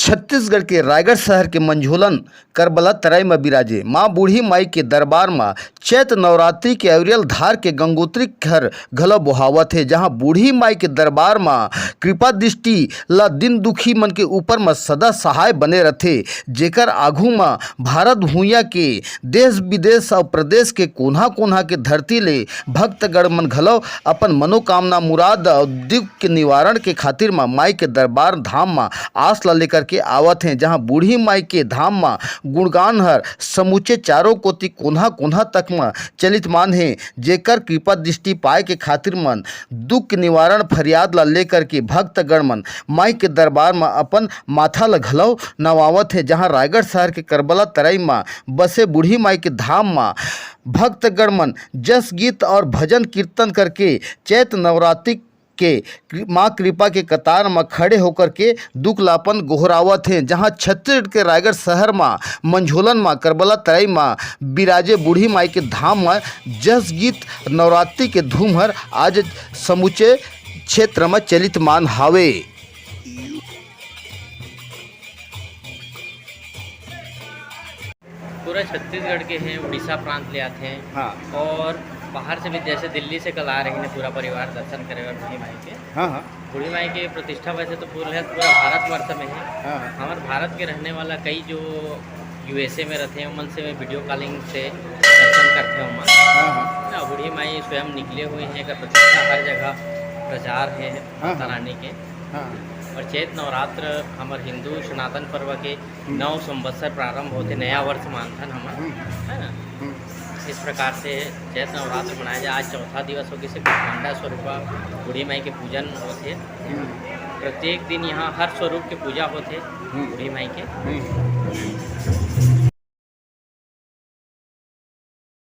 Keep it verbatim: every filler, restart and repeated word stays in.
छत्तीसगढ़ के रायगढ़ शहर के मंझोलन करबला तराई म बिराजे मां बूढ़ी माई के दरबार म चैत नवरात्रि के अविरल धार के गंगोत्री घर घलो बोहावत हे, जहां बूढ़ी माई के दरबार म कृपा दृष्टि ल दीन दुखी मन के ऊपर म सदा सहाय बने रथे, जेकर आघू म भारत भुइयां के देश विदेश अउ प्रदेश के कोन्हा कोन्हा के धरती ले भक्तगण मन घलो अपन मनोकामना, मुराद अउ दुख के निवारण के खातिर म माई के दरबार धाम म आस ल लेकर के आवत हें, जहां बूढ़ी माई के धाम म गुणगान हर समूचे चारों कोति कोन्हा कोन्हा तक म चलित मान हे, जेकर कृपा दृष्टि पाए के खातिर मन दुख के निवारण फरियाद ल लेकर के भक्तगण मन माई के दरबार म अपन माथा ल घलो नवावत हे, जहां रायगढ़ शहर के करबला तराई म बसे बूढ़ी माई के धाम म भक्तगण मन जस गीत और भजन कीर्तन करके चैत नवरात्रि के कृ-, माँ कृपा के कतार म खड़े होकर के दुख लापन गोहरावत हें, जहां छत्तीसगढ़ के रायगढ़ शहर म मंझोलन म करबला तराई म बिराजे बूढ़ी माई के धाम म जस गीत नवरात्रि के धूम हर आज समूचे क्षेत्र म चलित मान हावे। पूरा छत्तीसगढ़ के हैं, उड़ीसा प्रांत ले आते हैं। हाँ। और बाहर से भी, जैसे दिल्ली से कल आ रहे हैं पूरा परिवार दर्शन करे बर बूढ़ी माई के। हाँ हाँ बूढ़ी माई के प्रतिष्ठा वैसे तो पूरे पूरा भारतवर्ष में है। हाँ हाँ हमारे भारत के रहने वाला कई जो यूएसए में रहते हैं, उमन से वीडियो कॉलिंग से दर्शन करते हैं उमन। हाँ हाँ ना, बूढ़ी माई स्वयं निकले हुए हैं, एकर प्रतिष्ठा हर जगह प्रचार है हाँ, माता हाँ। रानी के। हाँ और चैत नवरात्र हमर हिंदू सनातन पर्व के नव संवत्सर प्रारंभ होते, नया वर्ष मानथन हमन, हम्म। है ना? हम्म, इस प्रकार से चैत नवरात्र मनाया जाए। आज चौथा दिवस हो गइसे, कुष्मांडा स्वरूपा बूढ़ी माई के पूजन होथे। हम्म, प्रत्येक दिन यहाँ हर स्वरूप के पूजा होथे हम्म। बूढ़ी माई के। हम्म।